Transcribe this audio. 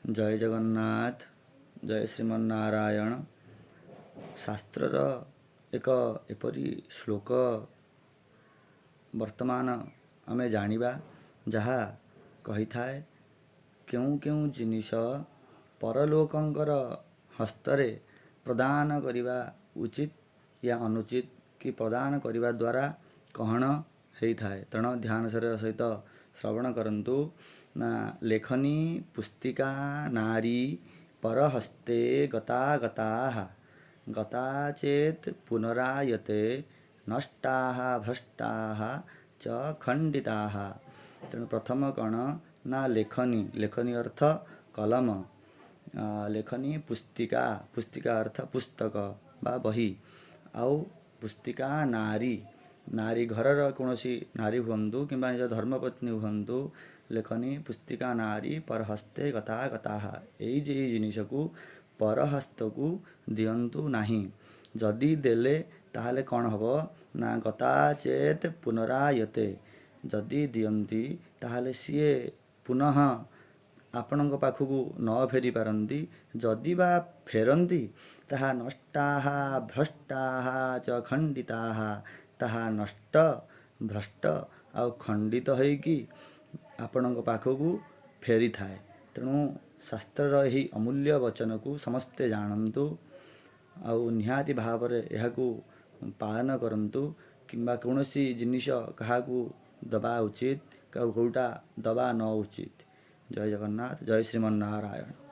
ଜୟ ଜଗନ୍ନାଥ, ଜୟ ଶ୍ରୀମନ ନାରାୟଣ। ଶାସ୍ତ୍ରର ଏକ ଏପରି ଶ୍ଲୋକ ବର୍ତ୍ତମାନ ଆମେ ଜାଣିବା, ଯାହା କହିଥାଏ କେଉଁ କେଉଁ ଜିନିଷ ପରଲୋକଙ୍କର ହସ୍ତରେ ପ୍ରଦାନ କରିବା ଉଚିତ ୟା ଅନୁଚିତ, କି ପ୍ରଦାନ କରିବା ଦ୍ୱାରା କହଣ ହେଇଥାଏ। ତେଣୁ ଧ୍ୟାନ ସହିତ ଶ୍ରବଣ କରନ୍ତୁ ନା। ଲେଖନୀ ପୁସ୍ତିକା ନାରୀ ପରହସ୍ତେ ଗତା ଗତାଃ ଗତା ଚେତ୍ ପୁନରାୟତେ ନଷ୍ଟାଃ ଭ୍ରଷ୍ଟାଃ ଚ ଖଣ୍ଡିତାଃ। ତେଣୁ ପ୍ରଥମ କ'ଣ ନା ଲେଖନୀ। ଲେଖନୀ ଅର୍ଥ କଲମ। ଲେଖନୀ ପୁସ୍ତିକା, ପୁସ୍ତିକା ଅର୍ଥ ପୁସ୍ତକ ବା ବହି। ଆଉ ପୁସ୍ତିକା ନାରୀ, ନାରୀ ଘରର କୌଣସି ନାରୀ ହୁଅନ୍ତୁ କିମ୍ବା ନିଜ ଧର୍ମପତ୍ନୀ ହୁଅନ୍ତୁ, ଲେଖନୀ ପୁସ୍ତିକା ନାରୀ ପରହସ୍ତେ ଗତା ଗତାଃ, ଏଇ ଯେ ଏଇ ଜିନିଷକୁ ପରହସ୍ତକୁ ଦିଅନ୍ତୁ ନାହିଁ। ଯଦି ଦେଲେ ତାହେଲେ କ'ଣ ହେବ ନା ଗତା ଚେତ୍ ପୁନରାୟତେ, ଯଦି ଦିଅନ୍ତି ତାହେଲେ ସିଏ ପୁନଃ ଆପଣଙ୍କ ପାଖକୁ ନ ଫେରି ପାରନ୍ତି। ଯଦି ବା ଫେରନ୍ତି ତାହା ନଷ୍ଟାଃ ଭ୍ରଷ୍ଟାଃ ଚ ଖଣ୍ଡିତାଃ, ତାହା ନଷ୍ଟ ଭ୍ରଷ୍ଟ ଆଉ ଖଣ୍ଡିତ ହେଇକି ଆପଣଙ୍କ ପାଖକୁ ଫେରିଥାଏ। ତେଣୁ ଶାସ୍ତ୍ରର ଏହି ଅମୂଲ୍ୟ ବଚନକୁ ସମସ୍ତେ ଜାଣନ୍ତୁ ଆଉ ନିହାତି ଭାବରେ ଏହାକୁ ପାଳନ କରନ୍ତୁ, କିମ୍ବା କୌଣସି ଜିନିଷ କାହାକୁ ଦେବା ଉଚିତ, କେଉଁଟା ଦେବା ନ ଉଚିତ। ଜୟ ଜଗନ୍ନାଥ, ଜୟ ଶ୍ରୀମନ ନାରାୟଣ।